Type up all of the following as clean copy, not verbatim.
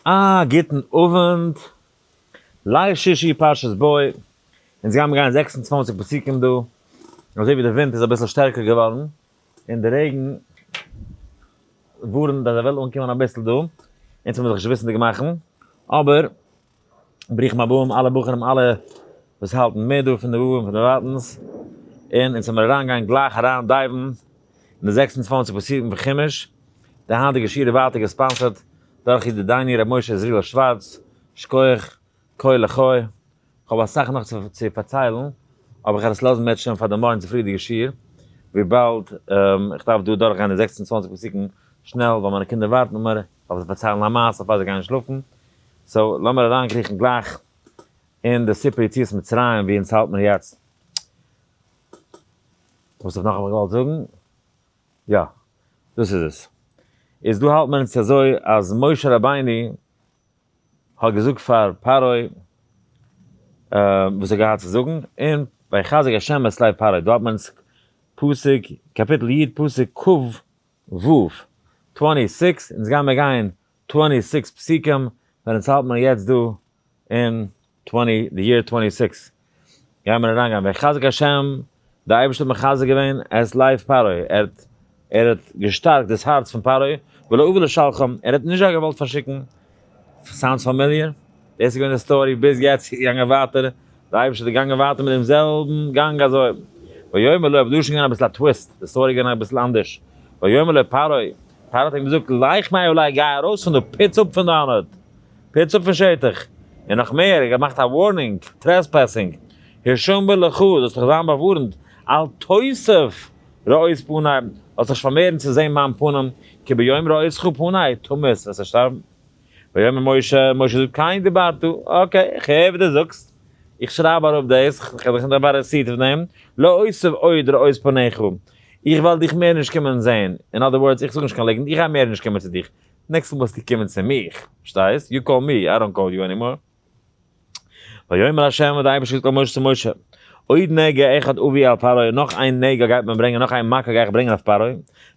א גוטן אווענט, ליל שישי פרשת בא, אונז גיימיר גיין 26 פסוקים דא, אזוי ווי די ווינט איז אביסל שטערקער געווארן, און די רעגן ווארענט אז ער וויל אנקומען אביסל דא, אונז מוז זיך נישט וויסנדיג מאכן, אבער ברוכים הבאים אלע בחורים אלע וואס האלטן מיט דא פון די און פון די ווייטנס, און אונז וועמיר אריינגיין גלייך אריין dive ן אין די 26 פסוקים פון חומש, די היינטיגע שיעור איז ווייטער גע sponsor ט דורך ידידינו ר' משה עזריאל שווארץ, שכוח, כה לחי, כ'האב אסאך נאך צו פארציילן, אבער כ'וועל עס לאזן מערטשעם פאר די מארגן צופרידיגע שיעור, וויבאלד איך דארף דא דורכגיין די 26 פסוקים שנעל ווייל מיינע קינדער ווארטן אויף מיר, כ'דארף זיי פארציילן א מעשה פאר זיי גייען שלאפן, so לאמיר אריינקריכן גלייך אין די סיפור יציאת מצרים ווי אונז האלט מיר יעצט. וואס האב איך נאכאמאל געוואלט זאגן? יא, דאס איז עס. איז דא האלט מען אונז אזוי אז משה רבינו האט געזאגט פאר פרעה וואס ער האט געהאט צו זאגן, און ויחזק השם את לב פרעה, דא האלט מען אונז פסוק, קאפיטל י' פסוק כ ו, 26, אונז גיימער גיין 26 פסוקים, ווען אונז האלט מען יעצט דא אין twenty, די year 26, גייען מיר אריינגיין, ויחזק השם, די אייבערשטער האט מחזק געווען את לב פרעה, ער האט ער האט געשטארקט דאס הארץ פון פרעה, ולא אבה לשלחם, ער האט נישט זיי געוואלט פארשיקן, sounds familiar? דאס איז געווען די story ביז יעצט, איז געגאנגען ווייטער, די אייבערשטער איז געגאנגען ווייטער מיט דעם זעלבן גאנג אזוי, ויאמר לו, אבער דא איז שוין געווען אביסל א twist, די story איז געווען אביסל אנדערש, ויאמר לו פרעה, פרעה האט אים געזאגט, לך מעלי, גיי ארויס פון דא, פוץ אפ פון דאנעט. פוץ אפ פון שטח, און נאך מער, ער האט געמאכט א warning, trespassing, השמר לך, זאלסט דיך זיין באווארנט, אל תוסף ראות פני, זאלסט נישט פארמערן צו זען מיין פנים, כי ביום ראותך פני, תמות, וועסטו שטארבן. ויאמר משה, משה זאגט, כן דברת, okay, איך הער ווי דו זאגסט, איך שרייב אראפ דאס, איך האב דיך נישט א receipt פון דעם, לא אוסיף עוד ראות פניך, איך וועל דיך מער נישט קומען זען, in other words, איך זאג נישט קיין ליגנט, איך גיי מער נישט קומען צו דיך, next מאל וועסטו קומען צו מיך, פארשטייסט? you call me, I don't call you anymore. ויאמר ה' האט דער אייבערשטער געזאגט אל משה צו משה, עוד נגע אחד אביא אל פרעה, נאך איין נגע גייט מען ברענגען, נאך איין מכה גיי איך ברענגען אויף פרעה,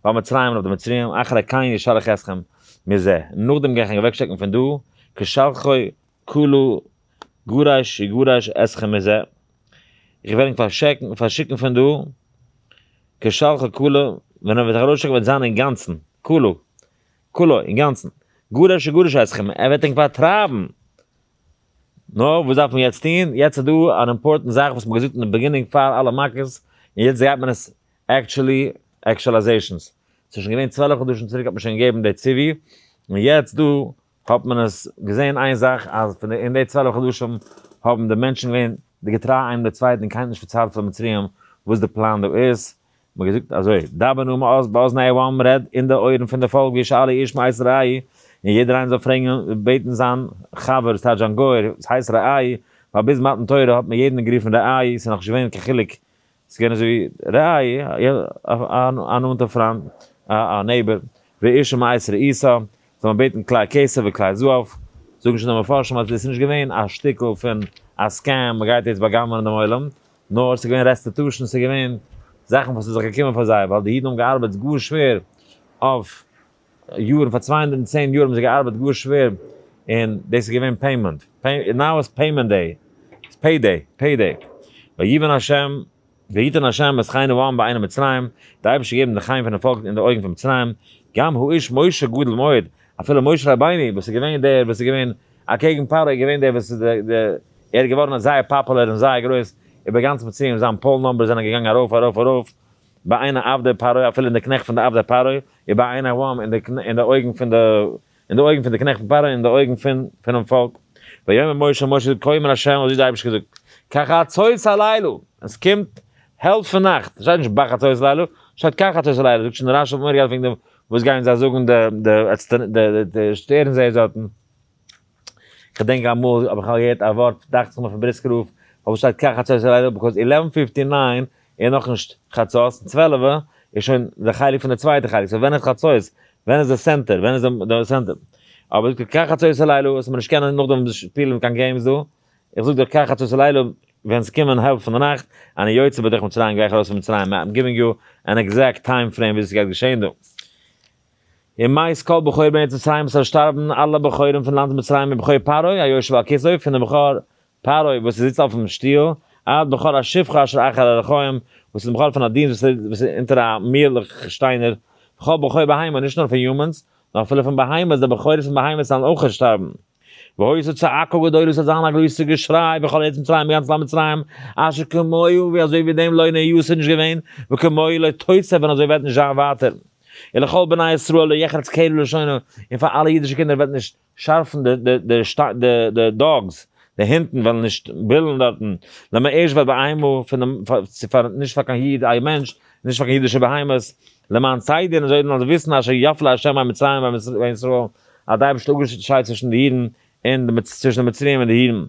ועל מצרים און אויף די מצריים, אחרי כן ישלח אתכם מזה, נאכדעם גיי איך ענק אוועקשיקן פון דא, כשלחו כלה גרש יגרש אתכם מזה, איך וועל ענק פארשיקן פון דא, כשלחו כלה, ווען ער וועט ארויסשיקן וועט זיין אינגאנצן, כלה, כולו, אינגאנצן. גרש יגרש אתכם, ער וועט ענק פארטרייבן! נו, וואס דארף מען יעצט טון? יעצט איז דא אן important זאך וואס מ'האט געזאגט אין די beginning פאר אלע מכות, און יעצט גייט מען עס actually, actualizations. ס'איז שוין געווען 12 חדשים צוריק האט מען שוין געגעבן די ציווי, און יעצט דא האט מען עס געזען איין זאך, אז פון די אין די 12 חדשים האבן די מענטשן געווען די געטריי איינעם די צווייטן און קיינער האט נישט פארציילט פאר די מצריים וואס די פלאן דא איז, מ'האט געזאגט אזוי, דבר נא מאז באזני העם, רעד אין די אויערן פון די פאלק וישאלו איש מאת רעהו, און יעדער איינער זאל פרעגן און בעטן זיין חבר, ס'טייטש זיין גוי, וואס הייסט רעהו, ווייל ביז מתן תורה האט מען יעדן גערופן רעהו, ס'איז נאכנישט געווען קיין חילוק, ס'איז געווען אזוי ווי רעהו, א נאנטער פריינט, א neighbor, ואיש מאת רעיתו, זאל מען בעטן כלי כסף וכלי זהב, זאגן שוין די מפרשים אז דאס איז נישט געווען א שטיקל פון א scam, מ'גייט יעצט בא'גנב'ענען דעם עולם, נאר ס'איז געווען restitution, ס'איז געווען זאכן וואס איז זיך געקומען פאר זיי, ווייל די אידן האבן געארבעט גאר שווער אויף יארן, פאר 210 יאר האבן זיי געארבעט גאר שווער, און דאס איז געווען payment, now איז payment day, איז pay day, pay day. ויבן השם, ויתן השם את חן העם בעיני מצרים, די אייבערשטער געבן די חן פונעם פאלק אין די אויגן פון מצרים, גם האיש משה גדול מאוד, אפילו משה רבינו וואס איז געווען דער וואס איז געווען אקעגן פרעה איז געווען דער וואס איז די ער איז געווארן זייער פאפולער און זייער גרויס איבער גאנץ מצרים, זיין poll numbers זענען געגאנגען ארויף ארויף ארויף, בעיני עבדי פרעה אפילו אין די קנעכט פון די עבדי פרעה, ובעיני העם אין די אין די אויגן פון די אין די אויגן פון די קנעכט פון פרעה און אין די אויגן פון פונעם פאלק. ויאמר משה משה זאגט כה אמר ה' אזוי האט דער אייבערשטער געזאגט, כחצות הלילה, עס קומט העלפט פון נאכט, עס שטייט נישט בחצות הלילה, שטייט כחצות הלילה, זאגט שוין רשי האט מורא געהאט וועגן דעם וואס גייען זיי זאגן די די די שטערן זעער דארטן. כ'דענק אמאל האב איך געהערט א ווארט דאכט זיך מיר פון בריסקער רב, פארוואס שטייט כחצות הלילה, because eleven fifty nine איז נאכנישט חצות, און צוועלעווע איז שוין די חלק פון די צווייטע חלק, so ווען איז חצות? ווען איז די center? ווען איז די center? אבער זאגט ער כחצות הלילה, וואס מען נישט קענען נאכדעם שפילן קיין games דא, איך זאג דיר כחצות הלילה, ווען ס'קומען העלפט פון די נאכט, אני יוצא בתוך מצרים גיי איך ארויס פון מצרים, I'm giving you an exact time frame וויאזוי ס'גייט געשען דא. ומת כל בכור בארץ מצרים, ס'זאל שטארבן אלע בכורים פון לאנד מצרים מבכור פרעה היושב על כסאו, פון דעם בכור פרעה וואס זיצט אויפן שטול, עד בכור השפחה אשר אחר הרחיים, וואס איז דער בכור פון א דינסט וואס איז אונטער א מילך שטיינער, וכל בכור בהמה, נישט נאר פון humans, נאר אפילו פון בהמות, די בכורות פון בהמות זאלן אויך שטארבן. והיתה צעקה גדולה, ס'וועט זיין א גרויסע געשריי בכל ארץ מצרים, אין גאנץ לאנד מצרים, אשר כמוהו, ווי אזוי ווי דעם לא נהיתה איז נישט געווען, וכמוהו לא תוסף, און אזוי וועט נישט זיין ווייטער. ולכל בני ישראל לא יחרץ כלב לשונו, און פאר אלע אידישע קינדער וועט נישט שארפן די dogs, די הינטן וועלן נישט בילן דארטן, למעט וועט בהמה פון דעם, נישט פאר קיין איד, א מענטש, נישט פאר קיין אידישע בהמות, למען תדעו, אזוי זאלן זיי וויסן אשר יפלה ה' בין מצרים ובין ישראל, אז די אייבערשטער האט אפגעשיידט צווישן די אידן און די צווישן די מצריים און די אידן.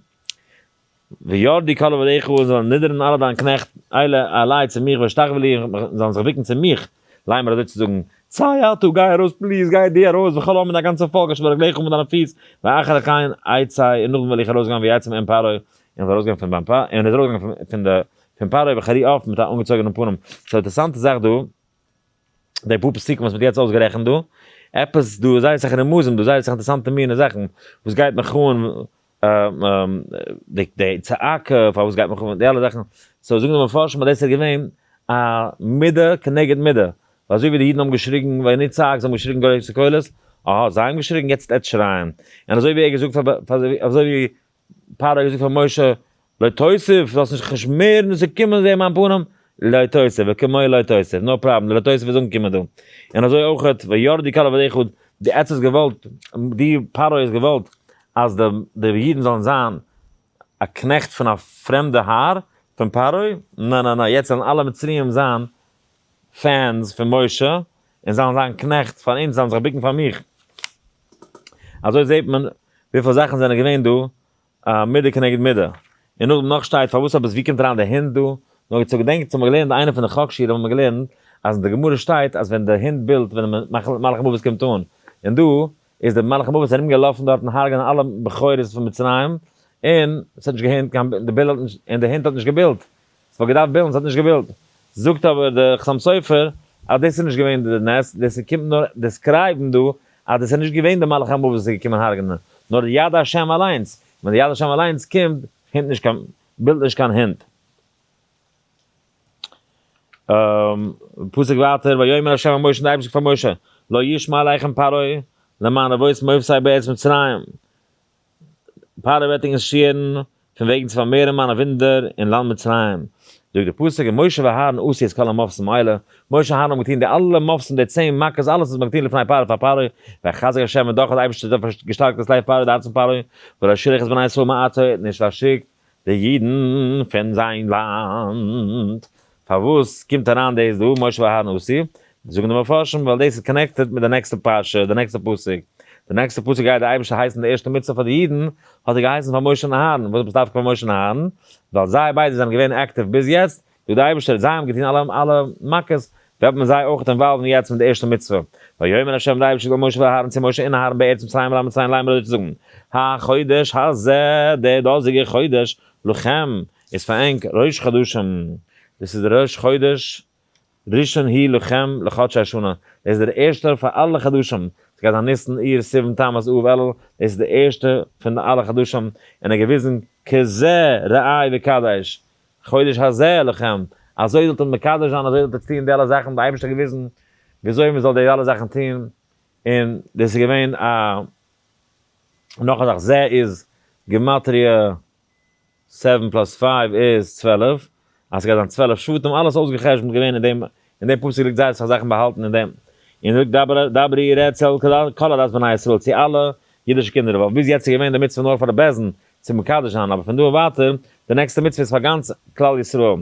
וירדו כל עבדיך און זאלן נידערן אלע דיין קנעכט אלה אלי צו מיך וישתחוו לי און זאלן זיך בוקן צו מיך, לאמר אזוי צו זאגן, צא אתה גיי ארויס please גיי דו ארויס וכל העם און דיין גאנצע פאלק אשר ברגליך מיט דיינע פיס, ואחר כן אצא און נאכדעם וועל איך ארויסגיין ויצא מעם פרעה און וועל ארויסגיין פון ביים פרעה און איז ארויסגעגאנגען פון די פון פרעה בחרי אף מיט א אנגעצויגענעם פנים. ס'איז א אינטערעסאנטע זאך דא, די פאר פסוקים וואס מ'האט יעצט אויסגערעכנט דא, עפעס דא איז זייער אסאך רמזים דא, זייער אסאך אינטערעסאנטע מיני זאכן, וואס גייט מיך אן די צעקה, פארוואס גייט מיך אן, די אלע זאכן, so זאגן די מפרשים אז דאס איז געווען א מידה כנגד מידה, ווייל אזוי ווי די אידן האבן געשריגן ונצעק, זיי האבן געשריגן גרויסע קולות, אהא זיי האבן געשריגן יעצט עטס שרייען, און אזוי ווי ער האט געזאגט פאר אזוי ווי פרעה האט געזאגט פאר משה, לא תוסיף, זאלסט נישט נישט מער נישט קומען זען מיין פנים, לא תוסיף, וכמוהו לא תוסיף, no problem, די לא תוסיף איז אנגעקומען דא. און אזוי אויך, וירדו כל עבדיך, די עטס האסט געוואלט, די פרעה האט געוואלט אז די די אידן זאלן זיין א קנעכט פון א פרעמדע האר, פון פרעה, נא נא נא, יעצט זאלן אלע מצריים זיין fans פון משה, און זאלן זיין קנעכט פאר אונז, זאלן זיך בוקן פאר מיך. אזוי זעט מען וויפיל זאכן זענען געווען דא, א מידה כנגד מידה. און נאכדעם נאך שטייט פארוואס עפעס ווי קומט אריין די הינט דא? נאר צו געדענקען צו האבן געלערנט איינע פון די חק שיעורים האבן מיר געלערנט אז אין די גמרא שטייט אז ווען די הינט בילט ווען די מלאך המוות קומט אן און דא איז די מלאך המוות ארום געלאפן דארטן הרג'נען אלע בכורות פון מצרים און עס האט נישט געהינט קיין די ביל האט נישט און די הינט האט נישט געבילט ס'וואלט געדארפט בילן, ס'האט נישט געבילט. זאגט אבער די חתם סופר אז דאס איז נישט געווען די נס, דאס קומט נאר describe ן דא אז דאס איז נישט געווען די מלאך המוות וואס איז געקומען הרג'נען, נאר די יד השם אליינס. ווען די יד השם אליינס קומט, הינט נישט קיין, בילט נישט קיין הינט. פסוק ווייטער, ויאמר ה' אל משה, און די אייבערשטער זאגט פאר משה, לא ישמע אליכם פרעה, למען רבות מופתי בארץ מצרים. פרעה וועט ענק שערן, פון וועגן צו פארמערן מיינע וואונדער אין לאנד מצרים. זאגט דער פסוק, ומשה ואהרן עשו את כל המופתים האלה, משה און אהרן האבן געטון די אלע מופתים, די 10 מכות, אלעס וואס מען האט געטון לפני פרעה פאר פרעה, ויחזק ה' און דאך האט דער אייבערשטער געשטארקט דאס לב פרעה, די הארץ פון פרעה, ולא שלח את בני ישראל מארצו, ער האט נישט פארשיקט די אידן פון זיין לאנד. פארוואס קומט אריין דאס דא, משה ואהרן עשו? זאגן די מפרשים, ווייל דאס איז connected מיט די נעקסטע פרשה, די נעקסטע פסוק. די נעקסטע פסוק גייט די אייבערשטער הייסן די ערשטע מצוה פאר די אידן, האט ער געהייסן פאר משה און אהרן. וואס עפעס דווקא פאר משה און אהרן? ווייל זיי ביידע זענען געווען active ביז יעצט, זאגט די אייבערשטער, זיי האבן געטון אלע אלע מכות, וועט מען זיי אויך involve ן יעצט מיט די ערשטע מצוה. ויאמר ה' די אייבערשטער אל משה ואל אהרן צו משה און אהרן בארץ מצרים לארץ מצרים לאמר אזוי צו זאגן, החודש הזה, דער דאזיגער חודש, לכם, איז פאר ענק ראש חדשים, דאס איז דער ראש חודש, ראשון הוא לכם לחדשי השנה, דאס איז דער ערשטער פאר אלע חדשים, ס'גייט זיין ניסן, אייר, סיוון, תמוז, אב, אלול, דאס איז דער ערשטער פון אלע חדשים, און ער האט געוויזן כזה ראה וקדש, חודש הזה לכם, אזוי זאלט איר מקדש זיין, אזוי זאלט איר טון די אלע זאכן, דער אייבערשטער האט געוויזן וויאזוי מען זאל די אלע זאכן טון, און דאס איז געווען א, נאך א זאך, זה איז גימטריא 7 plus 5 איז 12, אז ס'גייט זיין 12 שבטים, אלעס אויסגע'חשבונ'ט געווען אין דעם, אין דעם פסוק ליגט זייער אסאך זאכן באהאלטן אין דעם. און זאגט דברי רעד אל כל עדת בני ישראל צו אלע אידישע קינדער, ווייל ביז יעצט איז געווען די מצוה נאר פאר די בית דין צו מקדש זיין, אבער פון דא און ווייטער, די נעקסטע מצוה איז פאר גאנץ כלל ישראל.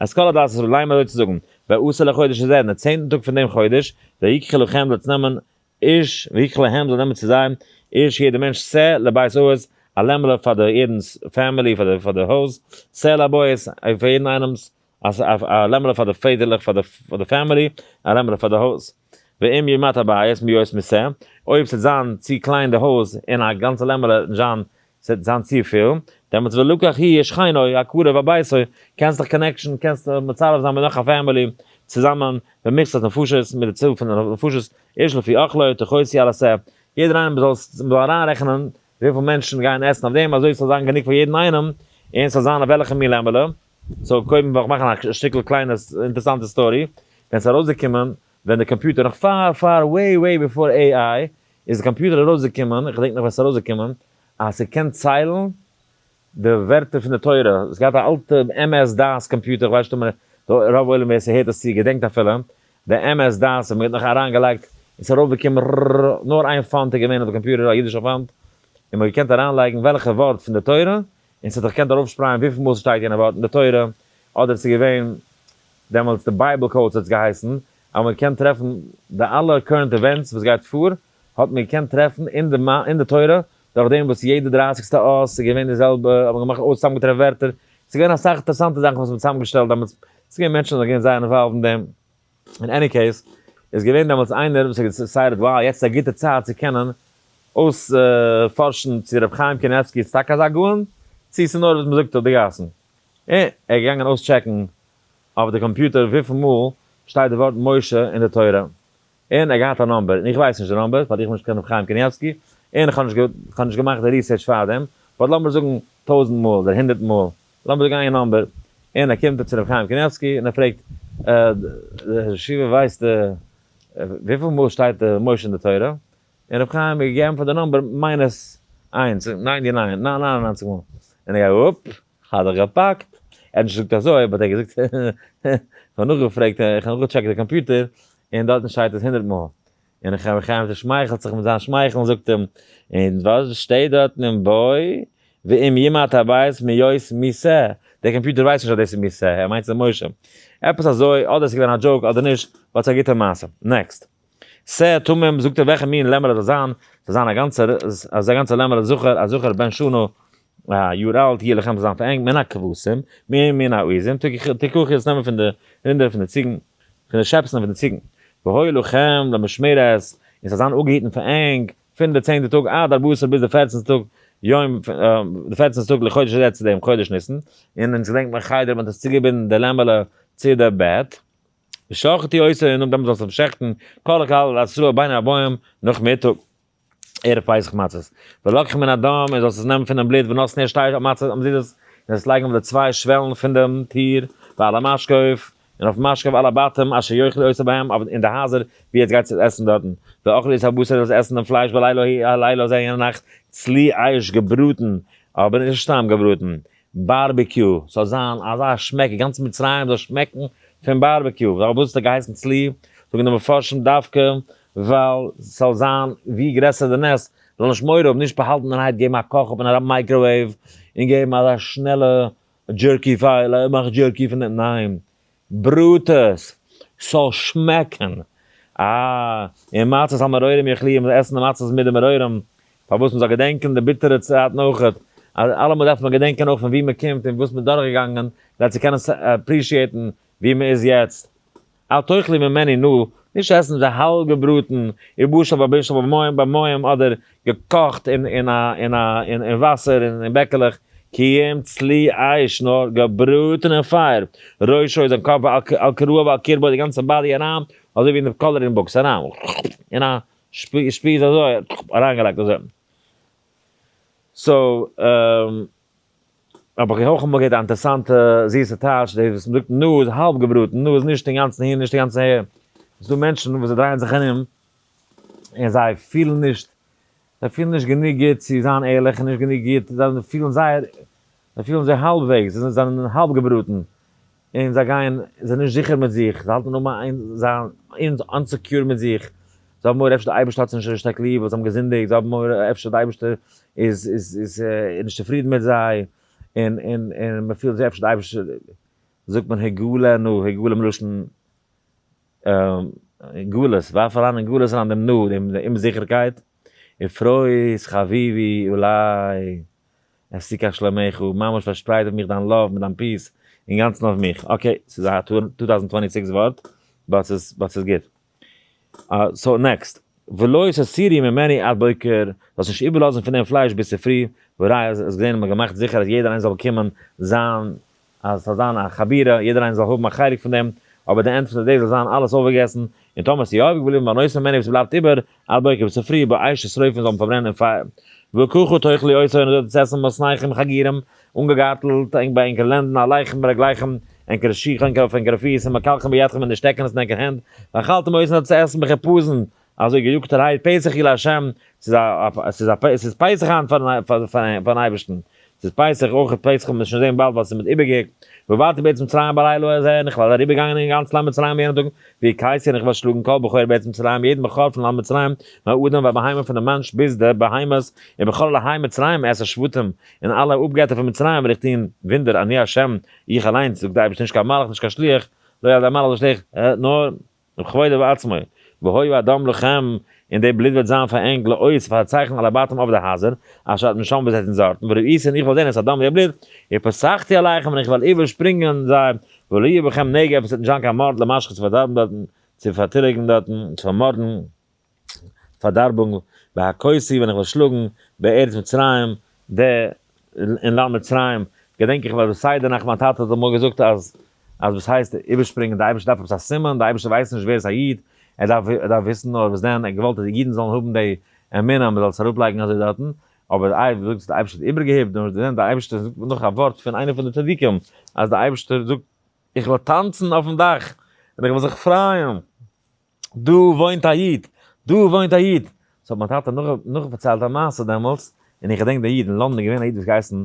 את כל עדת ישראל, לאמר אזוי צו זאגן, בעשור לחודש הזה, אין די צענטן טאג פון דעם חודש, ויקחו לכם זאלט נעמען איש, ויקחו להם זאל נעמען צו זיי, איש יעדער מענטש שה לבית אבות, א לעמעלע פאר די יעדנס family, פאר די הויז, שה לבית, פאר יעדן איינעמס, א לעמעלע פאר די פעדערלעך פאר די family, א לעמעלע פאר די הויז. ואם ימעט הבית מהיות משה, אויב ס'וועט זיין צו קליין די הויז און א גאנצע לעמעלע וועט נישט זיין, ס'וועט זיין צופיל, דעמאלטס ולקח הוא ושכנו הקרוב הביתו, קענסט דיך connection, קענסט מצרף זיין מיט נאך א family צוזאמען, במכסת נפשות, מיט די צאל פון די נפשות. איש לפי אכלו תכוסו על השה, יעדער איינער מ'זאל מ'זאל אריינרעכענען וויפיל מענטשן גייען עסן אויף דעם, אזוי ס'זאל זיין גענוג פאר יעדן איינעם, און ס'זאל זיין אויף וועלכע מין לעמעלע. So קודם וועל איך מאכן א שטיקל קליינע אינטערעסאנטע story, ווען ס'איז ארויסגעקומען, ווען די קאמפיוטער, נאך פאר פאר way way before AI, איז די קאמפיוטער ארויסגעקומען, איך געדענק נאך ווען ס'איז ארויסגעקומען, אז ס'קען ציילן די ווערטער פון די תורה, עס געהאט א אלטע MS-DOS קאמפיוטער, איך ווייס נישט אויב רוב עולם ווער ס'הערט עס צו געדענקט אפילו, די MS-DOS האט מען נאך אריינגעלייגט, און ס'איז ארויפגעקומען ררררר, נאר איין font איז געווען אויף די קאמפיוטער, א אידישע font, און מ'האט געקענט אריינלייגן וועלכע ווארט פון די תורה, און ס'האט זיך געקענט ארויפשפרייען וויפיל מאל ס'שטייט יענע ווארט אין די תורה, אדער ס'איז געווען דעמאלטס די Bible codes האט עס געהייסן, אז מען קען טרעפן די אלע current events וואס גייט פאר, האט מען געקענט טרעפן אין די אין די תורה, דורך דעם וואס יעדע דרייסיגסטע אות איז געווען די זעלבע, האט מען געמאכט אויס צוזאמגעטרעפט ווערטער, ס'איז געווען אסאך אינטערעסאנטע זאכן וואס מען האט צוזאמגעשטעלט דעמאלטס, ס'איז געווען מענטשן וואס זענען געווען זייער involved אין דעם, אין any case, איז געווען דעמאלטס איינער וואס האט גע decided wow יעצט איז א גוטע צייט צו קענען אויספארשן צו רבי חיים קניבסקי איז טאקע אזא גאון, צו ס'איז נאר וואס מ'זאגט אויף די גאסן. און ער איז געגאנגען אויס check ן אויף די קאמפיוטער וויפיל מאל שטייט די ווארט משה אין די תורה, און ער האט געהאט א number, און איך ווייס נישט די number, ווייל איך בין נישט קיין רבי חיים קניבסקי, און איך האב נישט געמאכט די research פארדעם, but לאמיר זאגן 1000 מאל אדער 100 מאל, לאמיר זאגן איין number, און ער קומט צו רבי חיים קניבסקי און ער פרעגט, דער ישיבה ווייסט וויפיל מאל שטייט משה אין די תורה? און רבי חיים האט געגעבן פאר די number minus איינס, 99, 99 מאל, און ער גייט אפ, האט ער געפאקט, ער האט נישט געזאגט אזוי, but ער האט געזאגט, איך האב נאכגעפרעגט, איך האב נאכגע check ט די קאמפיוטער, און דארטן שטייט עס 100 מאל. און איך רבי חיים צעשמייכלט זיך מיט זיין שמייכל און זאגט אים, און וואס שטייט דארטן אין בוי, ואם ימעט הבית מהיות משה, דער קאמפיוטער ווייסט נישט אז דאס איז משה, ער מיינט ס'איז משה. עפעס אזוי, אדער ס'איז געווען א joke אדער נישט, but ס'איז א גוטע מעשה. Next. שה תמים, זאגט ער וועלכע מין לעמעלע זאל זיין, זאל זיין א גאנצע, אזא גאנצע לעמעלע זכר, א זכר בן שנה, א יאר אלט, יהיה לכם זאל זיין פאר ענק, מן הכבשים, מן העזים, תקחו עס נעמען פון די רינדער פון די ציגן, פון די שעפסן און פון די ציגן. והיו לכם למשמרת, און ס'זאל זיין אפגעהיטן פאר ענק, פון די צענטע טאג עד ארבעה עשר ביז די פערצנטע טאג, יום, די פערצנטע טאג לחודש הזה צו דעם חודש ניסן, און אונז געדענקט מען חדר מען האט עס צוגעבינדן די לעמעלע צו די בעט. ושחטו אותו און נאכדעם זאלסטו אים שעכטן, כל הקהל ישראל בין הערבים, נאכמיטאג, ערב פסח מצות. ולקחו מן הדם, און זאלסט עס נעמען פונעם בלוט, ונתנו על שתי מצות המזוזות, און עס לייגן אויף די צוויי שוועלן פון דעם טיר, ועל המשקוף, און אויפן משקוף על הבתים אשר יאכלו אותו בהם, אויף אין די הייזער ווי עטס גייט צו עסן דארטן. ואכלו את הבשר, זאלסט עסן דעם פלייש בלילה ההוא, הלילה הזה, יענע נאכט, צלי אש געבראטן, אבער נישט סתם געבראטן, barbecue, ס'זאל זיין אזא שמעק, גאנץ מצרים זאל שמעקן פון barbecue, פארוואס האט ער געהייסן צלי? זאגן די מפרשים דווקא ווייל ס'זאל זיין ווי גרעסער די נס, זאל נישט מורא האבן, נישט באהאלטענערהייט געבן א קאך אפ אין א microwave און געבן אזא שנעלע jerky פאר, מאך jerky פון דעם, ניין, בראט עס, ס'זאל שמעקן, אה, און מצות המרורים יאכלוהו, מ'זאל עסן די מצות מיט די מרורים, פארוואס מ'זאל געדענקען די ביטערע צייטן אויכעט, אז אלעמאל דארף מען געדענקען אויך פון וואו מ'קומט און וואס מ'איז דורכגעגאנגען, כדי צו קענען appreciate ן וואו מ'איז יעצט. אל תאכלו ממנו נא, נישט עסן די האלב געבראטן, ובשל בבישול במים במים אדער געקאכט אין אין א אין א אין אין וואסער אין אין בעקעלעך, כי אם צלי אש נאר געבראטן אין פייער, ראשו זיין קאפ ועל על כרעיו ועל קרבו די גאנצע body אריין, אזוי ווי אין די coloring books אריין אין א שפיז אזוי אריינגעלייגט אזוי. So האב איך אויך אמאל געהערט א אינטערעסאנטע זיסע טייטש, דאס וואס מ'זאגט נא איז האלב געבראטן, נא איז נישט אינגאנצן אהין נישט אינגאנצן אהער. ס'איז דא מענטשן וואס זיי דרייען זיך ארום און זיי פילן נישט, זיי פילן נישט גענוג גוט צו זיין ערליך און נישט גענוג גוט, זיי פילן זייער, זיי פילן זיך האלבוועגס, זיי זענען האלב געבראטן, און זיי גייען, זיי זענען נישט זיכער מיט זיך, זיי האלטן אן זיין insecure מיט זיך, זיי האבן מורא אפשר די אייבערשטער האט זיי נישט אזוי שטארק ליב ווייל זיי האבן געזינדיגט, זיי האבן מורא אפשר די אייבערשטער איז איז איז נישט צופרידן מיט זיי, און און און מען פילט זיך אפשר די אייבערשטער, זאגט מען הגלה נא, הגלה מלשון גלות, ווארף אריין אין גלות אריין דעם נא, דעם אומזיכערקייט, ופרוס חביבי עלי את סוכת שלומך, ממש פארשפרייט אויף מיך דיין love מיט דיין peace, אינגאנצן אויף מיך. Okay, ס'איז א 2026 ווארט, but ס'איז but ס'איז גוט. So next. ולא תותירו ממנו עד בוקר, זאלסט נישט איבערלאזן פון דעם פלייש ביז צופרי, והראיה אז עס געזען האט מען געמאכט זיכער אז יעדער איינער זאל באקומען זיין, אז ס'זאל זיין א חבורה, יעדער איינער זאל האבן א חלק פון דעם, אבער די end פון די day זאל זיין אלעס אויפגעגעסן, און טאמער ס'איז יא איבערגעבליבן והנותר ממנו וואס ס'בלייבט איבער, עד בוקר ביז צופרי, באש תשרפון זאל מען פארברענען אין פייער. וככה תאכלו אותו און אזוי וועט עטס עסן במתניכם חגורים, אנגעגארטלט ענק ביי ענקערע לענדן, נעליכם ברגליכם, ענקערע שיך ענקער אויף ענקערע פיס, ומקלכם בידכם און די שטעקענעס אין ענקער הענט, ואכלתם אותו און עטס עסן בחיפזון, אזוי געיאגטערהייט, פסח הוא לה', ס'איז א ס'איז א ס'איז פסח היינט פארן פארן אייבערשטן, ס'איז פסח אויך פסח וועט מען שוין זען באלד ווייל ס'איז מיט איבערגעהיקט, ועברתי בארץ מצרים בלילה הזה, און איך וועל אריבערגיין אין גאנץ לאנד מצרים יענעם טאג, והכיתי און איך וועל שלאגן כל בכור בארץ מצרים, יעדן בכור פון לאנד מצרים, מהאדם ועד בהמה פון דעם מענטש ביז די בהמות, ובכל אלהי מצרים אעשה שפטים, און אלע אפגעטער פון מצרים וועל איך טון וואונדער, אני ה', איך אליינס, זאגט דער אייבערשטער, נישט קיין מלאך, נישט קיין שליח, לא על ידי מלאך ולא שליח, נאר. בכבודו ובעצמו, והיה הדם לכם, און די בלוט וועט זיין פאר ענק לאות פאר א צייכן על הבתים אויף די הייזער, אשר אתם שם וואס זענט דארטן, וראיתי און איך וועל זען את הדם די בלוט, ופסחתי עליכם און איך וועל איבערשפרינגען זיי, ולא יהיה בכם נגף עס וועט נישט זיין קיין מארד למשחית צו פארדארבן דארטן, צו פארטיליגן דארטן, צו פארמארדן, פארדארבונג, והכותי ווען איך וועל שלאגן, בארץ מצרים, די אין לאנד מצרים, געדענק איך ביי די סדר נאכט מיין טאטע האט אמאל געזאגט אז אז וואס הייסט איבערשפרינגען די אייבערשטער דארף עפעס א סימן, די אייבערשטער ווייסט נישט ווער איז א איד, ער דארף ער דארף וויסן נאר וואס דען, ער האט געוואלט אז די אידן זאלן האבן די אמונה אז מען זאל עס אראפלייגן אזוי דארטן, אבער איי ווי זאגסטו די אייבערשטער האט איבערגעהיפט, נאר וואס דען די אייבערשטער זאגט נאך א ווארט פון איינער פון די צדיקים אז די אייבערשטער זאגט איך וועל טאנצן אויפן דאך און איך וועל זיך פרייען. דא וואוינט א איד! דא וואוינט א איד! ס'האט מיין טאטע נאכפארציילט א מעשה דעמאלטס, און איך געדענק די איד, אין לאנדאן איז געווען א איד וואס געהייסן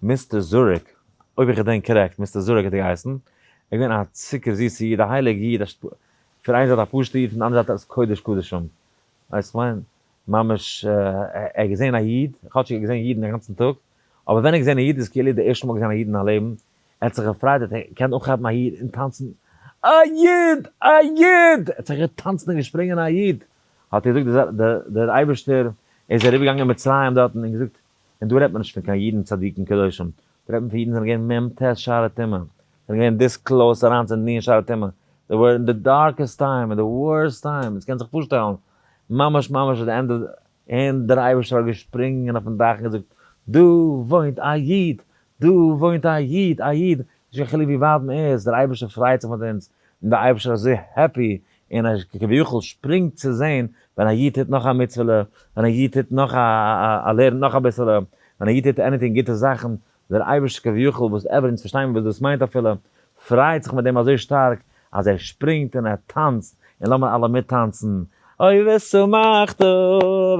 Mister זוריק, אויב איך געדענק correct, Mister זוריק האט ער געהייסן, ער איז געווען א צוקער זיסע איד, א הייליגע איד, פון איין זייט א פשוטע איד, פון די אנדערע זייט עפעס קודש קדשים, ווייסט כ'מיין, ממש ער האט געזען א איד, כאטשיג ער האט געזען אידן א גאנצן טאג, אבער ווען ער האט געזען א איד איז כאילו די ערשטע מאל געזען א איד אין זיין לעבן, ער האט זיך געפרייט ער קען אנכאפן א איד און טאנצן, א איד! א איד! ער האט זיך געטאנצן און געשפרינגען א איד! האט ער געזאגט דער אייבערשטער איז אריבערגעגאנגען אין מצרים דארטן און געזאגט, און דא רעדט מען נישט פון קיין אידן צדיקים קדושים, דא רעדט מען פון אידן זענען געווען מ ט שערי טומאה, זענען געווען this close אריין צו נ' שערי טומאה, they were in the darkest time, in the worst time, עס קען זיך פארשטעלן, ממש ממש at the end of, און דער אייבערשטער האט געשפרינגען אויפן דאך און געזאגט, דא וואוינט א איד! דא וואוינט א איד! א איד! נישט קיין חילוק ווי ווייט מען איז, דער אייבערשטער פרייט זיך מיט אונז, און דער אייבערשטער איז אזוי happy, און ער כביכול שפרינגט צו זען ווען א איד טוט נאך א מצוה'לע, ווען א איד טוט נאך א א לערנט נאך אביסעלע, ווען א איד טוט anything גוטע זאכן, דער אייבערשטער כביכול וואס ever אונז פארשטייען וואס דאס מיינט אפילו, פרייט זיך מיט דעם אזוי שטארק, אז ער שפרינגט און ער טאנצט, און לאמיר אלע מיטטאנצן, אוי ושמחת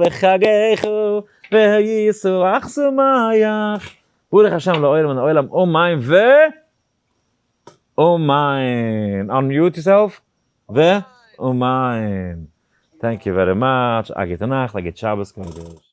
בחגך והיית אך שמח, ברוך השם לעולם און עולם אמן ו אמן, unmute yourself, ו אמן, thank you very much, א גוטע נאכט, א גוט שבת קודש.